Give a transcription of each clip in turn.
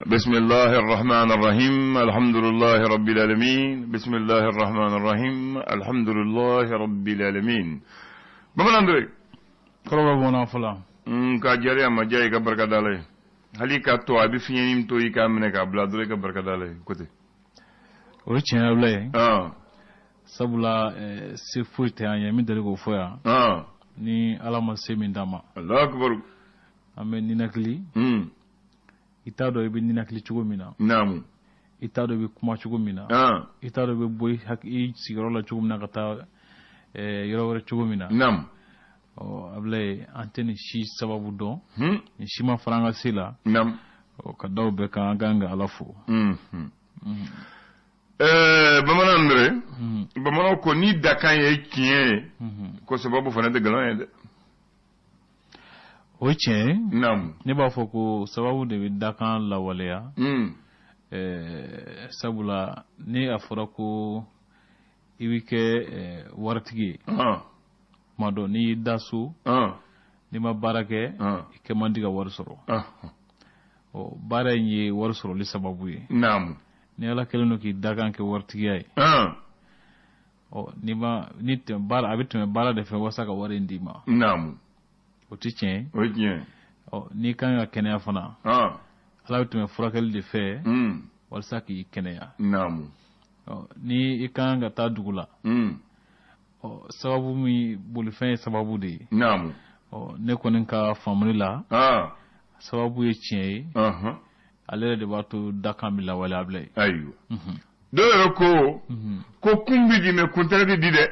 بسم الله الرحمن الرحيم الحمد لله رب العالمين بسم الله الرحمن الرحيم الحمد لله رب العالمين bamanan dore. Kɔrɔbɔ bamanan fɔlɔ. Ka jari a ma diya, i ka barika da Ala ye. Hali ka to a bɛ fiɲɛnin to i k'a minɛ k'a bila dɔrɔn, i ka barika da Ala ye ko ten. O ye tiɲɛ ye, Abulaye. Sabula se foyi tɛ an ye min deli k'o fɔ yan. Ni Ala ma se min d'an ma. Alahu akibaru. An bɛ ninakili. I t'a dɔn i bɛ ninakili cogo min na. I t'a dɔn i bɛ kuma cogo min na. I t'a dɔn i bɛ bɔ i sigiyɔrɔ la cogo min na ka taa yɔrɔ wɛrɛ cogo min na. Ɔ Abulaye, an tɛ nin si sababu dɔn. Nin si ma fara an ka se la. Ɔ ka da o bɛɛ kan, an ka kan ka Ala fo. Bamanan dɔrɔn, bamananw ko ni dakan ye tiɲɛ ye, ko sababu fana tɛ nkalon ye dɛ. O ye tiɲɛ ye. Ne b'a fɔ ko sababu de bɛ dakan lawaleya. Sabula ni a fɔra ko i bɛ kɛ waritigi ye, tuma dɔ n'i y'i da so, n'i ma baara kɛ, i kɛ man di ka wari sɔrɔ. Ɔ baara in ye wari sɔrɔli sababu ye. Ni Ala kɛlen don k'i dakan kɛ waritigiya ye, ɔ n'i ma ni tɛmɛ baara, a bɛ tɛmɛ baara de fɛ walasa ka wari in d'i ma. O tɛ tiɲɛ ye? O ye tiɲɛ ye. Ɔ n'i kan ka kɛnɛya fana, Ala bɛ tɛmɛ furakɛli de fɛ walasa k'i kɛnɛya. Ɔ ni i kan ka taa dugu la, ɔ sababu min bolifɛn ye sababu de ye. Ɔ ne kɔni ka faamuli la, sababu ye tiɲɛ ye. Ale yɛrɛ de b'a to dakan bɛ lawaleya, Abulaye. Ayiwa, dɔw yɛrɛ ko kun bɛ di mɛ kuntere tɛ di dɛ.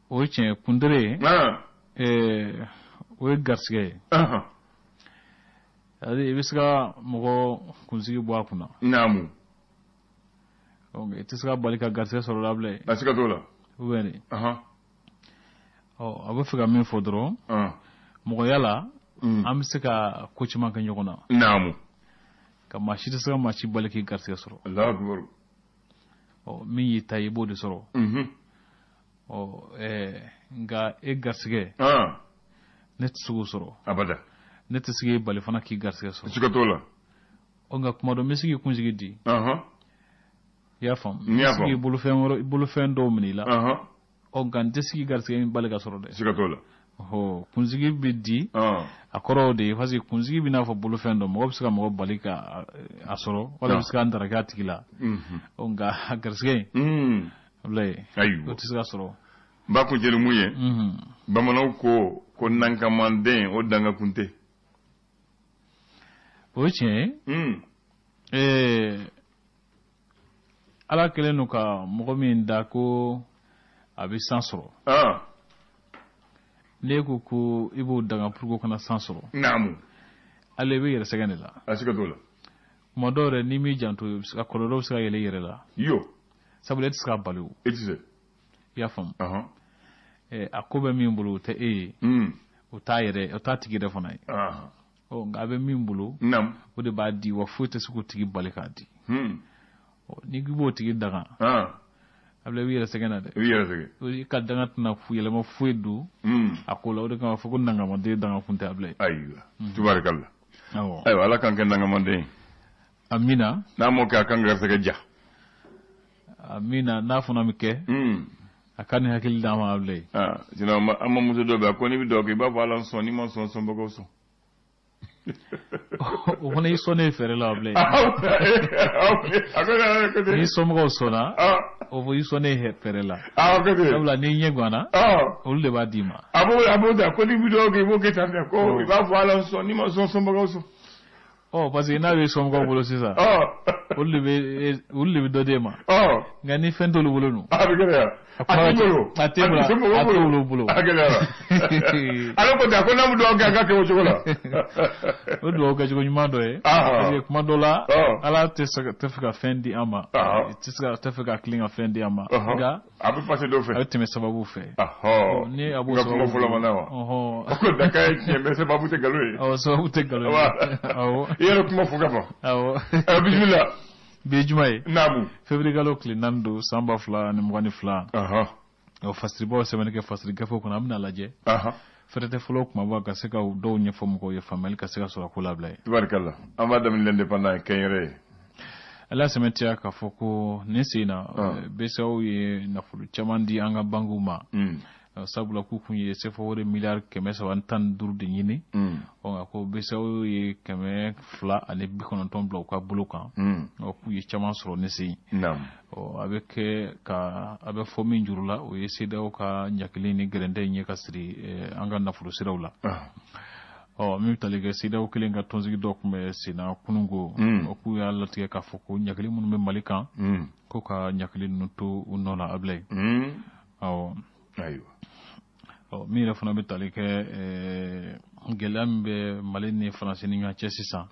O ye tiɲɛ ye, kuntere o ye garisɛgɛ ye. C'est-à-dire i bɛ se ka mɔgɔ kunsigi bɔ a kunna. Donc i tɛ se ka bali ka garisɛgɛ sɔrɔ la, Abulaye. A siga t'o la. Ou bien de. Ɔ a bɛ fɛ ka min fɔ dɔrɔn, mɔgɔya la, an bɛ se ka ko caman kɛ ɲɔgɔn na. Ka maa si tɛ se ka maa si bali k'i garisɛgɛ sɔrɔ. Alahu akibaru. Ɔ min y'i ta ye, i b'o de sɔrɔ. Ɔ nka e garisɛgɛ, ne tɛ se k'o sɔrɔ. Abada. Ne tɛ se k'e bali fana k'i garisɛgɛ sɔrɔ. Siga t'o la. Ɔ nka kuma dɔ n bɛ se k'i kunsigi di. I y'a faamu? N bɛ se k'i bolofɛn wɛrɛ, bolofɛn dɔw minɛ i la. Ɔ nka n tɛ se k'i garisɛgɛ in bali ka sɔrɔ dɛ. Siga t'o la. Ɔhɔ, kunsigi bɛ di, a kɔrɔ de ye parce que kunsigi bɛ n'a fɔ bolofɛn dɔ, mɔgɔ bɛ se ka mɔgɔ bali ka a sɔrɔ wala bɛ se ka ndaraki a tigi la. Ɔ nka a garisɛgɛ in, Abulaye, o tɛ se ka sɔrɔ. N b'a kuncɛ ni mun ye? Bamananw ko nankamanden o dangakun tɛ. O ye tiɲɛ ye. Ala kɛlen don ka mɔgɔ min da ko a bɛ san sɔrɔ. N'e ko i b'o danga pour que o kana san sɔrɔ. Ale i bɛ yɛrɛ sɛgɛn de la. A siga t'o la. Tuma dɔw yɛrɛ, n'i m'i janto, a kɔlɔlɔ bɛ se ka yɛlɛ i yɛrɛ la. Yo. Sabula e tɛ se k'a bali o. E tɛ se. I y'a faamu? A ko bɛ min bolo, o tɛ e ye. O t'a yɛrɛ, o t'a tigi yɛrɛ fana ye. Ɔ nka a bɛ min bolo, o de b'a di wa foyi tɛ se k'o tigi bali k'a di. Ɔ n'i k'i b'o tigi daga, a bila i b'i yɛrɛ sɛgɛn na dɛ. I b'i yɛrɛ sɛgɛn. I ka danga tɛna yɛlɛma foyi don a ko la. O de kama fɔ ko nangamaden danga kun tɛ, Abulaye. Ayiwa, tubaarikala. Ayiwa, Ala k'an kɛ nangamaden ye. Amina. N'a m'o kɛ, a k'an garisɛgɛ ja. Amina, n'a fana bɛ kɛ, a ka nin hakili d'an ma, Abulaye. Sinon an ma muso dɔ bɛ yen, a ko n'i bɛ dugawu kɛ, i b'a fɔ Ala n sɔn, n'i ma sɔn, sɔnbagaw sɔn. O fana y'i sɔnnen fɛɛrɛ la, Abulaye. N'i somɔgɔw sɔnna, o fɔ i sɔnnen fɛɛrɛ la. Sabula n'i ɲɛ ganna, olu de b'a d'i ma. A b'o ta ko n'i bɛ dugawu kɛ, i b'o kɛ tan dɛ, ko i b'a fɔ Ala n sɔn, n'i ma sɔn, sɔnbagaw sɔn. Ɔ parce que n'a bɛ somɔgɔw bolo sisan, olu de bɛ dɔ d'e ma. Nka ni fɛn t'olu bolo dun? A bɛ gɛlɛya. A t'i bolo, a t'e bolo, a t'olu bolo. A gɛlɛyara. Ale ko ten, ko n'a bɛ dugawu kɛ, a ka kɛ o cogo la. O dugawu kɛcogo ɲuman dɔ ye. Parce que kuma dɔ la, Ala tɛ fɛ ka fɛn di an ma. Tɛ se ka tɛ fɛ ka tilen ka fɛn di an ma. Nka a bɛ passer dɔ fɛ. A bɛ tɛmɛ sababu fɛ. Ni a b'o sababu. Kuma fɔlɔ ma na wa? O ko dakan ye tiɲɛ mais sababu tɛ nkalon ye. Awɔ, sababu tɛ nkalon ye. Awɔ. I yɛrɛ kuma fɔ ka ban. Awɔ. Bisimila. Bi ye juma ye. Naamu. Février kalo tile 4 don, san 2022. Ɔ fasiribaw sɛbɛnni kɛ fasiri gafew kɔnɔ, an bɛna lajɛ. Fɛɛrɛ tɛ fɔlɔ kumaba ka se ka dɔw ɲɛfɔ mɔgɔw ye, faamuyali ka se ka sɔrɔ ko labila ye. Tubarikala, an b'a daminɛ L'Indépendant ye, kɛnyɛrɛ ye. Ala sɛmɛtiya k'a fɔ ko nin sen na, BCEAO ye nafolo caman di an ka bankiw ma, sabula k'u kun ye CFA wari miliyari 315 de ɲini. Ɔ, nka ko BCEAO ye 290 bila u ka bolo kan. Ɔ, k'u ye caman sɔrɔ nin sen. Ɔ, a bɛ kɛ ka a bɛ fɔ min juru la, o ye CEDEAO ka ɲakili ni gɛrɛntɛ in ye ka siri an ka nafolo siraw la. Ɔ, min bɛ tali kɛ CEDEAO kelen ka tɔnsigi dɔ tun bɛ sen na kununko, o k'u y'a latigɛ k'a fɔ ko ɲakili minnu bɛ Mali kan, ko ka ɲakili ninnu to u nɔ la, Abilaye. Awɔ. Ayiwa. Ɔ, min yɛrɛ fana bɛ tali kɛ gɛlɛya min bɛ Mali ni Faransi ni ɲɔgɔn cɛ sisan,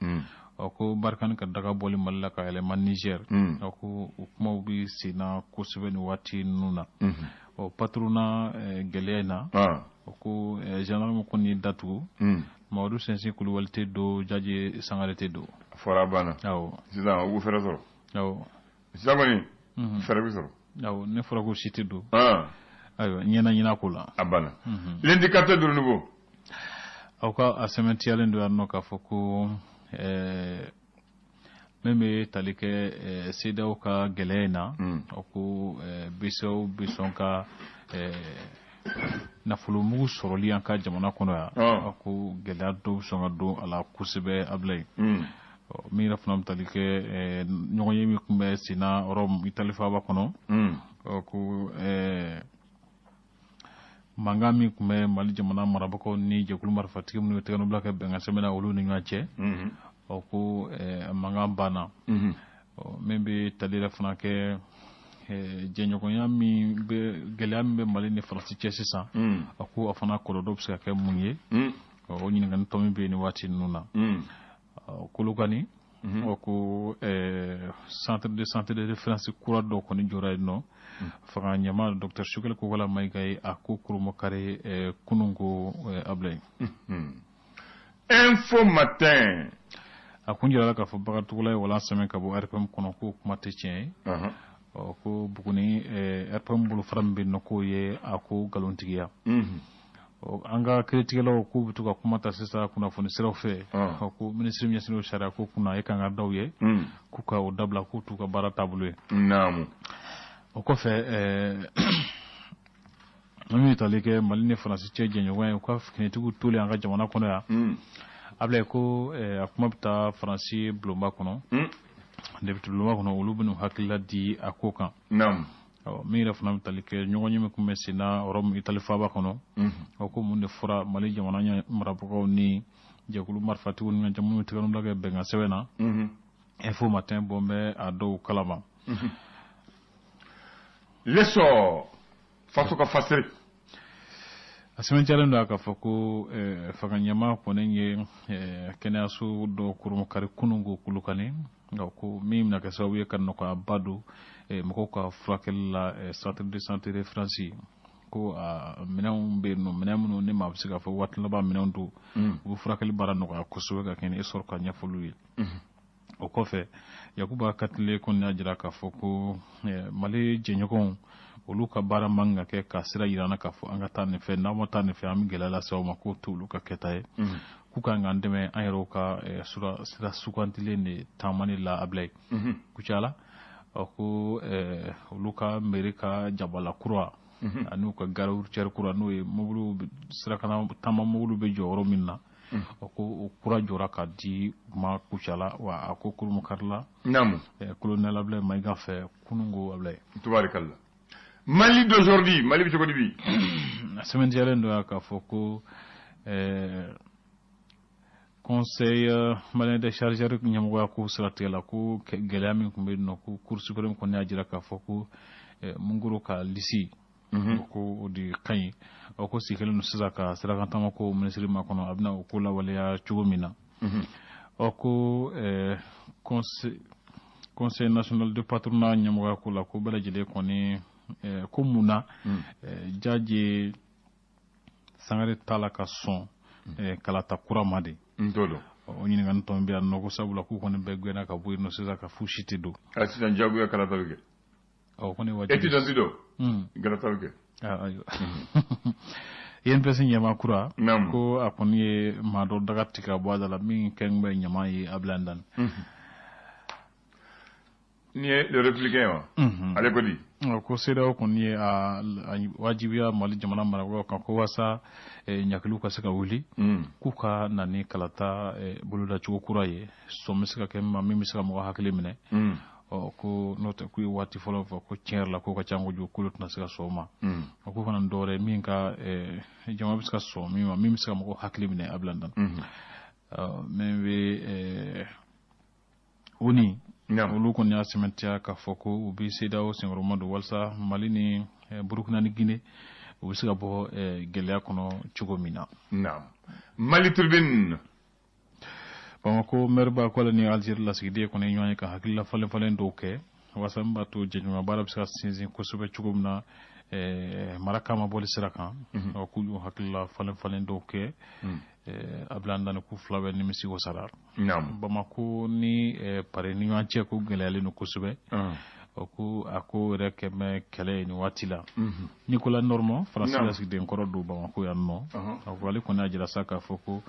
ɔ, ko Barkhane ka daga bɔli Mali la ka yɛlɛma Niger, ɔ, ko o kumaw bɛ sen na kosɛbɛ nin waati ninnu na. Ɔ, patronat gɛlɛya in na, o ko gendarme kɔni ye datugu, Mamadu Sinsin Kulubali tɛ don, Jaje Sangare tɛ don. A fɔra, a banna. Awɔ. Sisan u b'u fɛɛrɛ sɔrɔ. Awɔ. Sisan kɔni, fɛɛrɛ bɛ sɔrɔ. Awɔ, ne fɔra ko si tɛ don. Ayiwa, ɲɛna ɲina ko la. A banna. L'indicateur du renouveau. Aw ka a sɛmɛntiyalen don yan nɔ k'a fɔ ko min bɛ tali kɛ CEDEAO ka gɛlɛya in na, o ko BCEAO bɛ sɔn ka nafolomugu sɔrɔli an ka jamana kɔnɔ yan, a ko gɛlɛya dɔw sɔn ka don a la kosɛbɛ, Abilaye. Min yɛrɛ fana bɛ tali kɛ ɲɔgɔn ye min tun bɛ sen na Rome, Itali faaba kɔnɔ, ko mankan min tun bɛ Mali jamana marabagaw ni jɛkulu marifatigi minnu ye tɛgɛnɔbila kɛ bɛnkan sɛbɛn na, olu ni ɲɔgɔn cɛ, ɔ, ko mankan banna. Min bɛ tali yɛrɛ fana kɛ jɛɲɔgɔnya min bɛ, gɛlɛya min bɛ Mali ni Faransi cɛ sisan, a ko a fana kɔlɔlɔ bɛ se ka kɛ mun ye, o ɲininkali tɔ min bɛ yen nin waati ninnu na. Kolokani, o ko centre de santé de référence kura dɔ kɔni jɔra yen nɔ, fanga ɲɛmaa docteur Choguel Kokalla Maïga ye a ko kurumakari kununko, Abilaye. Info Matin. A kun jirala k'a fɔ Bakari ye walan sɛmɛ ka bɔ RPM kɔnɔ, k'o kuma tɛ tiɲɛ ye. Ɔ, ko Buguni RPM bolofara min bɛ yen nɔ, k'o ye a ko nkalontigiya. An ka kiiritigɛlaw k'u bɛ to ka kuma ta sisan kunnafoni siraw fɛ, ko minisiri min ɲɛsinnen don sariya ko kunna, e kan ka daw ye k'u ka o dabila, k'u t'u ka baara taabolo ye. O kɔfɛ, an bɛ tali kɛ Mali ni Faransi cɛ jɛɲɔgɔnya ye, u ka finitigiw tolen an ka jamana kɔnɔ yan, Abilaye, ko a kuma bɛ taa Faransi bulonba kɔnɔ, député bulonba kɔnɔ, olu bɛn'u hakilila di a ko kan. Min yɛrɛ fana bɛ tali kɛ ɲɔgɔn ye min tun bɛ sen na Rome, Itali faaba kɔnɔ, o ko mun de fɔra Mali jamana marabagaw ni jɛkulu marifatigiw ni ɲɔgɔn cɛ minnu tɛgɛnɔbila kɛ bɛnkan sɛbɛn na, Info Matin bɔ bɛ a dɔw kalama. L'Essor, faso ka fasiri. A sɛbɛntiyalen don a k'a fɔ ko fanga ɲɛmaa kɔni ye kɛnɛyaso dɔ kurumukari kununko Kolokani, nka ko min bɛna kɛ sababu ye ka nɔgɔyaba don mɔgɔw ka furakɛli la, centre de santé référence, ko a minɛnw bɛ yen nɔ, minɛn minnu ni maa bɛ se k'a fɔ waati laban minɛnw don, u bɛ furakɛli baara nɔgɔya kosɛbɛ ka kɛ ni Essor ka ɲɛfɔliw ye. O kɔfɛ, Yakuba Katile kɔni y'a jira k'a fɔ ko Mali jɛɲɔgɔnw, olu ka baara man ka kɛ ka sira yira an na k'a fɔ an ka taa nin fɛ, n'an ma taa nin fɛ, an bɛ gɛlɛya lase aw ma, k'o t'olu ka kɛta ye, k'u kan k'an dɛmɛ an yɛrɛw ka sira sugandilen de taamani la, Abilaye. Kucala, ko olu ka mairie ka jabala kura ani u ka gare routière kura, n'o ye mobiliw sirakana taama mobiliw bɛ jɔ yɔrɔ min na, o ko o kura jɔra ka di ma Kucala, wa a ko kurumukarila colonel Ablaye Maïga fɛ kununko, Ablaye. Tubarikalla. Mali d'aujourd'hui, Mali bɛ cogo di bi? A sɛbɛntiyalen don k'a fɔ ko Conseil malien des chargeurs ɲɛmɔgɔya ko siratigɛ la, ko gɛlɛya min tun bɛ yen nɔ, ko Cour suprême kɔni y'a jira k'a fɔ ko Mungoro ka liste, ko o de ka ɲi. O ko sigi kɛlen don sisan ka sirakan ko minisiri ma kɔnɔ, a bɛna o ko lawaleya cogo min na. Ɔ, ko Conseil national de patronat ɲɛmɔgɔya ko la, ko bɛɛ lajɛlen kɔni ko mun na Jaje Sangare t'a la ka sɔn kalata kura ma de? N t'o dɔn. O ɲininkali tɔ bɛ yan nɔ, ko sabula k'u kɔni bɛɛ gɛnna ka bɔ yen nɔ sisan ka fu si tɛ don. A sisan jagoya kalata bɛ kɛ. Ɔ, kɔni wajibi. E ti dɔn ti dɔn. Kalata bɛ kɛ. Ayiwa. INPS ɲɛmaa kura ko a kɔni ye maa dɔ daga tigɛ ka bɔ a da la min kɛn bɛ ɲama ye Ablaye Dani. Nin ye Le Républicain wa? Ale ko di? Ko CEDEAO kɔni ye a wajibiya Mali jamana marabagaw kan ko walasa ɲangiliw ka se ka wuli, k'u ka na ni kalata bolodacogo kura ye, sɔn bɛ se ka kɛ min ma, min bɛ se ka mɔgɔ hakili minɛ. Ɔ ko n'o tɛ, k'u ye waati fɔlɔ fɔ ko tiɲɛ yɛrɛ la k'o ka ca kojugu, k'olu tɛna se ka sɔn o ma. O ko fana dɔwɛrɛ min ka jama bɛ se ka sɔn min ma, min bɛ se ka mɔgɔ hakili minɛ Ablaye Dani. Min bɛ ONU, olu kɔni y'a sɛmɛntiya k'a fɔ ko u bɛ CEDEAO senkɔrɔma don walasa Mali ni Burukina ni Guinée u bɛ se ka bɔ gɛlɛya kɔnɔ cogo min na. Naam. Mali Tribune. Bamakɔ maire ko ale ni Algérie lasigiden kɔni ɲɔgɔn ye ka hakilila falen falen dɔw kɛ walasa min b'a to jɛɲɔgɔnya baara bɛ se ka sinsin kosɛbɛ cogo min na mara kama bɔli sira kan. K'u y'u hakilila falen falen dɔw kɛ. Ablaye Dani k'u fila bɛ nimisi wasara. Bamakɔ ni Paris ni ɲɔgɔn cɛ ko gɛlɛyalen don kosɛbɛ. Ko a ko yɛrɛ kɛ bɛ kɛlɛ ye nin waati la. Nicolas Normand, Faransi lasigiden kɔrɔ don Bamakɔ yan nɔ. A ko ale kɔni y'a jira sa k'a fɔ ko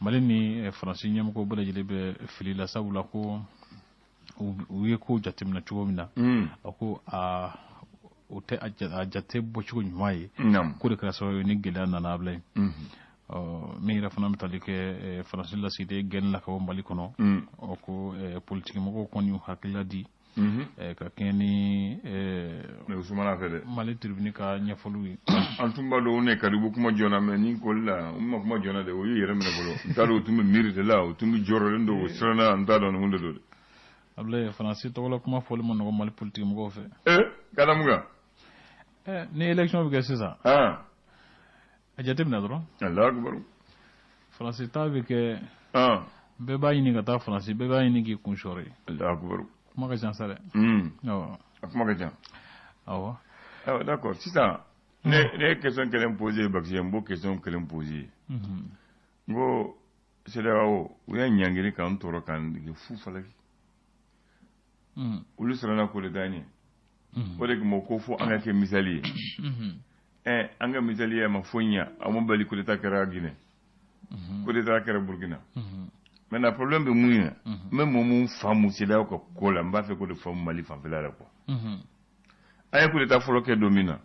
Mali ni Faransi ɲɛmɔgɔw bɛɛ lajɛlen bɛ fili la, sabula ko u ye ko jateminɛ cogo min na, a ko a o tɛ a jate bɔcogo ɲuman ye. Ko de kɛra sababu ye ni gɛlɛya nana Ablaye. Min yɛrɛ fana bɛ tali kɛ Faransi lasigiden gɛnni la ka bɔ Mali kɔnɔ, ɔ ko politiki mɔgɔw kɔni y'u hakilila di ka kɛɲɛ ni Usumana fɛ dɛ. Mali Tribune ka ɲɛfɔliw ye. An tun b'a dɔn u ne ka di, u bɛ kuma joona, mais ni koli la u ma kuma joona dɛ, u y'u yɛrɛ minɛ fɔlɔ. N t'a dɔn u tun bɛ miiri de la, u tun bɛ jɔrɔlen don, u siranna, n t'a dɔn mun de don dɛ. Ablaye, Faransi tɔgɔla kuma fɔli ma nɔgɔn Mali politiki mɔgɔw fɛ. Ka da mun kan? Ni élection bɛ kɛ sisan. A jateminɛ dɔrɔn. Alahu akibaru. Faransi ta bɛ kɛ. Bɛɛ b'a ɲini ka taa Faransi, bɛɛ b'a ɲini k'i kun sɔrɔ yen. Alahu akibaru. Kuma ka ca sa dɛ. Awɔ. A kuma ka ca. Awɔ. Ayiwa, d'accord, sisan ne ye question kelen posé Bakisi, n b'o question kelen posé. N ko CEDEAO u y'a ɲangiri k'an tɔɔrɔ k'an dege fu falaki. Olu siranna coup d'État ɲɛ. O de kama ko fo an ka kɛ misali ye. An ka misali ye ma foyi ɲɛ, a ma bali coup d'État kɛra Guinée. Coup d'État kɛra Burkina. Maintenant problème bɛ mun ye? N bɛ mɔgɔ mun faamu CEDEAO ka ko la, n b'a fɛ k'o de faamu Mali fanfɛla la quoi. An ye coup d'État fɔlɔ kɛ don min na,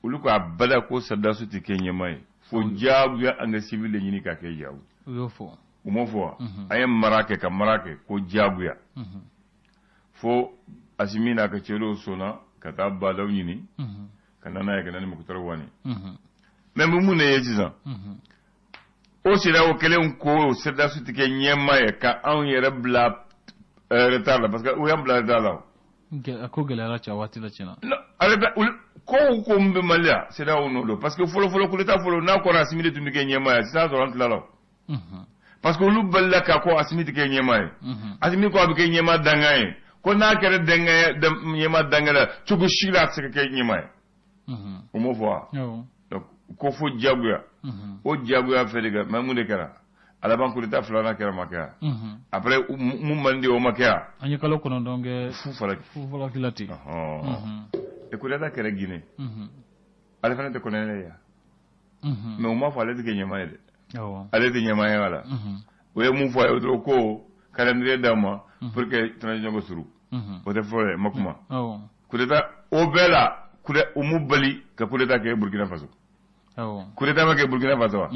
olu ko abada ko sɔrɔdasiw tɛ kɛ ɲɛmaa ye. Fo diyagoya an ka civil de ɲini k'a kɛ jago. U y'o fɔ. U m'o fɔ wa? An ye mara kɛ ka mara kɛ ko diyagoya. Fo Asimi n'a ka cɛdenw sɔnna ka taa Badaw ɲini ka na n'a ye, ka na ni Moctar Ouane. Mais mun de ye sisan? O CEDEAO kelen ko sɔrɔdasiw tɛ kɛ ɲɛmaa ye ka anw yɛrɛ bila retard la, parce que u y'an bila retard la. A ko gɛlɛyara cɛ waati la tiɲɛna. Ko o ko min bɛ Mali la, CEDEAO nɔ don, parce que fɔlɔ fɔlɔ coup d'État fɔlɔ n'a kɔrɔ Asimi de tun bɛ kɛ ɲɛmaa ye, sisan sɔrɔ an tilala o. Parce que olu balila k'a ko Asimi tɛ kɛ ɲɛmaa ye. Asimi ko a bɛ kɛ ɲɛmaa dangan ye. Ko n'a kɛra dangan ɲɛmaa dangan la, cogo si la a tɛ se ka kɛ ɲɛmaa ye. O m'o fɔ wa? Donc ko fo diyagoya. O diyagoya fɛ de kɛ, mais mun de kɛra? A laban coup d'État filanan kɛra, ma kɛ wa? Après mun man di o ma kɛ wa? An ye kalo 9 kɛ. Fu falaki. Fu falaki la ten. Et coup d'État kɛra Guinée. Ale fana tɛ colonel ye wa? Mais u m'a fɔ ale tɛ kɛ ɲɛmaa ye dɛ. Ale tɛ ɲɛmaa ye wala. O ye mun fɔ a ye dɔrɔn ko calendrier d'a ma pour que transition ka surun. O tɛ fɔ dɛ, ma kuma. Coup d'État o bɛɛ la, u m'u bali ka coup d'État kɛ Burkina Faso. Coup d'État ma kɛ Burkina Faso wa?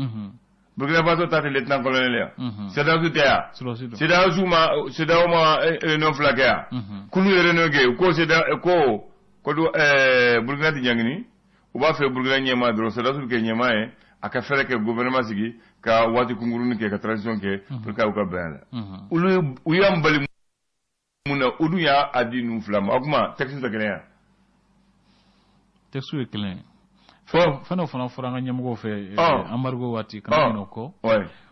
Burkina Faso ta tɛ lieutenant colonel ya. CEDEAO tɛ ya. CEDEAO ma CEDEAO ma réunion fila kɛ ya. Kulu ye réunion kɛ ko CEDEAO ko Burkina tɛ ɲangini. U b'a fɛ Burkina ɲɛmaa dɔrɔn sɔrɔdasiw bɛ kɛ ɲɛmaa ye, a ka fɛɛrɛ kɛ gouvernement sigi ka waati kunkurunin kɛ ka transition kɛ pour que u ka bɛn a la. Olu u y'an bali mun na? Olu y'a di ninnu fila ma. O kuma texte tɛ kelen ye. Texte ye kelen ye. Fɛn dɔ fana fɔra an ka ɲɛmɔgɔw fɛ embargo waati, kana ɲinɛ o kɔ.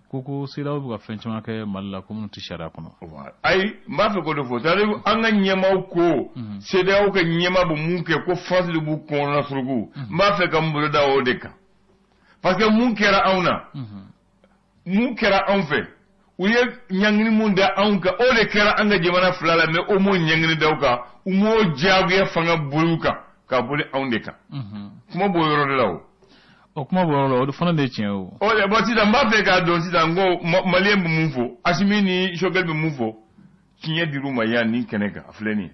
Ko CEDEAO bɛ ka fɛn caman kɛ Mali la ko minnu tɛ sariya kɔnɔ. Ayi, n b'a fɛ k'o de fɔ, c'est à dire an ka ɲɛmaaw ko CEDEAO ka ɲɛmaa bɛ mun kɛ ko France de b'u kɔnɔna suruku. N b'a fɛ ka n bolo da o de kan, parce que mun kɛra anw na, mun kɛra anw fɛ, u ye ɲangini mun da anw kan, o de kɛra an ka jamana fila la, mais o m'o ɲangini da u kan, u m'o diyagoya fanga boli u kan ka boli anw de kan. Kuma b'o yɔrɔ de la o. O kuma b'o yɔrɔ la, o fana de ye tiɲɛ ye o. O de, bon, sisan n b'a fɛ k'a dɔn sisan, n ko Malien bɛ mun fɔ, Assimi ni Choguel bɛ mun fɔ? Tiɲɛ dir'u ma yan nin kɛnɛ kan, a filɛ nin ye.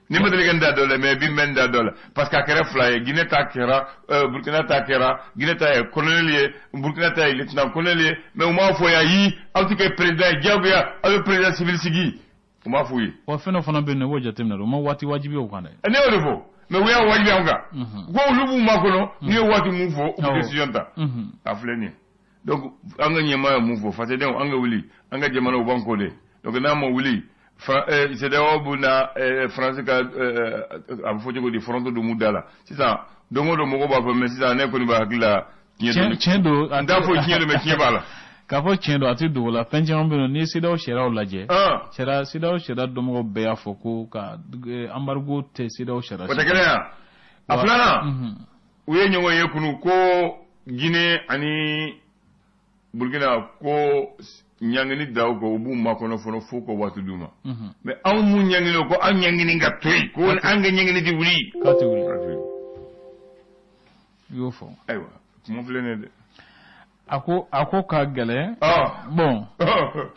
Ni ma deli ka n da dɔ la, mais bi n bɛ n da dɔ la, parce que a kɛra fila ye. Guinée ta kɛra, Burkina ta kɛra. Guinée ta ye colonel ye, Burkina ta ye lieutenant colonel ye, mais u m'a fɔ yan yi aw tɛ kɛ président ye diyagoya, aw bɛ président civil sigi, u m'a f'u ye. Wa fɛn dɔ fana bɛ yen nɔ, i b'o jateminɛ dɛ, u ma waati wajibi o kan dɛ. Ne y'o de fɔ, mais u y'a wajibi an kan ko olu b'u makɔnɔ, n'i ye waati mun fɔ, u bɛ décision ta. A filɛ nin ye. Donc an ka ɲɛmaa ye mun fɔ? Fasodenw, an ka wuli, an ka jamana u b'an kɔ de. Donc n'an ma wuli, CEDEAO bɛ na Faransi ka, a bɛ fɔ cogo di, foronto don mu da la sisan. Don o don mɔgɔw b'a fɔ, mais sisan ne kɔni b'a hakili la tiɲɛ don. N t'a fɔ tiɲɛ don, mais tiɲɛ b'a la. K'a fɔ tiɲɛ don, a tɛ dogo la. Fɛn caman bɛ yen nɔ, n'i ye CEDEAO sariyaw lajɛ, sariya CEDEAO sariya dɔnbagaw bɛɛ y'a fɔ ko ka embargo tɛ CEDEAO sariya. O tɛ kelen ye. A filanan, u ye ɲɔgɔn ye kunu ko Guinée ani Burkina ko ɲangini da u kan, u b'u makɔnɔ fɔlɔ fo ka waati d'u ma. Mais anw mun ɲangini ko an ɲangini ka to yen, ko an ka ɲangini tɛ wuli. K'a tɛ wuli. I y'o fɔ. Ayiwa, kuma filɛ nin ye dɛ. A ko ka gɛlɛn. Bon,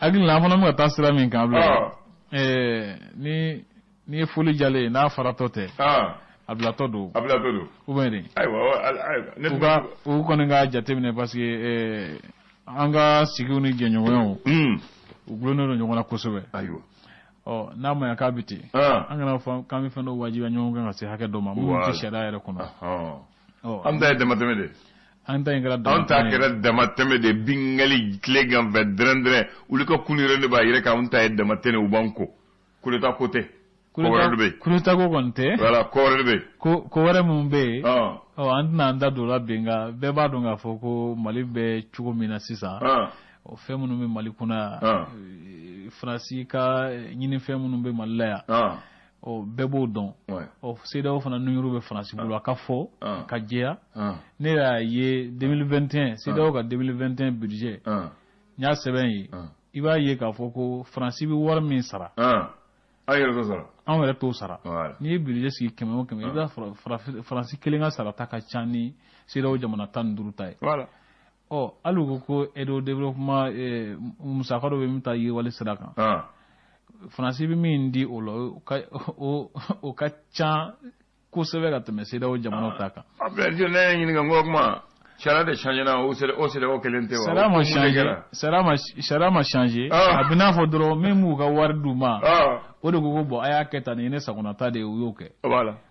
hakili la an fana bɛ ka taa sira min kan bilen, ni ye foli jalen ye, n'a faratɔ tɛ, a bilatɔ don. A bilatɔ don. Ou bien de. Ayiwa. U ka u kɔni ka jateminɛ, parce que an ka sigiw ni jɛɲɔgɔnyaw, u gulonnen don ɲɔgɔn na kosɛbɛ. Ɔ, n'a ma ɲɛ k'a bɛ ten, an kana fɔ k'an bɛ fɛn dɔ wajibiya ɲɔgɔn kan ka se hakɛ dɔ ma minnu tɛ sariya yɛrɛ kɔnɔ. An ta ye damatɛmɛ de. An ta in kɛra. An ta kɛra damatɛmɛ de, bingali tilegan fɛ dɛrɛn dɛrɛn. Olu ka kunu yɛrɛ de b'a yɛrɛ k'an ta ye damatɛmɛ, u b'an kɔ. Coup d'état ko tɛ. Ko wɛrɛ de bɛ yen. Coup d'état ko kɔni tɛ. Voilà, ko wɛrɛ de bɛ yen. Ko wɛrɛ min bɛ yen, ɔ, an tɛna an da don o la bi, nka bɛɛ b'a dɔn k'a fɔ ko Mali bɛ cogo min na sisan, o fɛn minnu bɛ Mali kɔnɔ yan, Faransi ka ɲinifɛn minnu bɛ Mali la yan, ɔ, bɛɛ b'o dɔn. Ɔ, CEDEAO fana numéro bɛ Faransi bolo, a ka fɔ ka jɛya. Ne y'a ye 2021, CEDEAO ka 2021 budget, n y'a sɛbɛn ye, i b'a ye k'a fɔ ko Faransi bɛ wari min sara, An yɛrɛ t'o sara. Anw yɛrɛ t'o sara. N'i ye budget sigi 100 o 100, i b'a sɔrɔ Faransi kelen ka sarata ka ca ni CEDEAO jamana 15 ta ye. Ɔ, hali u ko ko aide au développement, musaka dɔ bɛ min taa yiriwali sira kan, Faransi bɛ min di o la, o ka ca kosɛbɛ ka tɛmɛ CEDEAO jamanaw ta kan. Ne ye ɲininka n ko kuma sariya de changé na, o CEDEAO kelen tɛ wa? Sariya ma changé, sariya ma changé. A bɛ n'a fɔ dɔrɔn min b'u ka wari d'u ma, o de ko ko bon, a y'a kɛ tan, nin ye ne sagonata de ye, u y'o kɛ.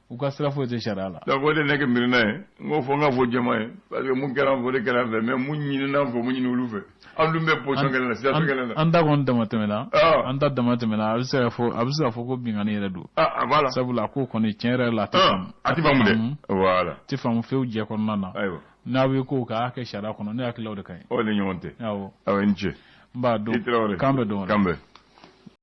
U ka sira foyi tɛ sariya la. Donc o de ne kɛ miirina ye, n k'o fɔ, n ka fɔ jama ye, parce que mun kɛra an fɛ, o de kɛra an fɛ, mais mun ɲinina an fɛ, mun ɲini olu fɛ, an dun bɛ position kelen na, situation kelen na. An ta kɔni dama tɛmɛna, an ta dama tɛmɛna. A bɛ se ka fɔ, a bɛ se ka fɔ ko binkanni yɛrɛ don. Voilà. Sabula a ko kɔni, tiɲɛ yɛrɛ la, a tɛ faamu. A tɛ faamu dɛ, voilà. A tɛ faamu fewu jɛ kɔnɔna na. N'a bɛ ko k'a kɛ sariya kɔnɔ, ne hakili la o de ka ɲi. O de ɲɔgɔn tɛ. Awɔ. Awɔ, i ni ce. N b'a dɔn. I Tarawele. K'an bɛ dɔn. K'an bɛn.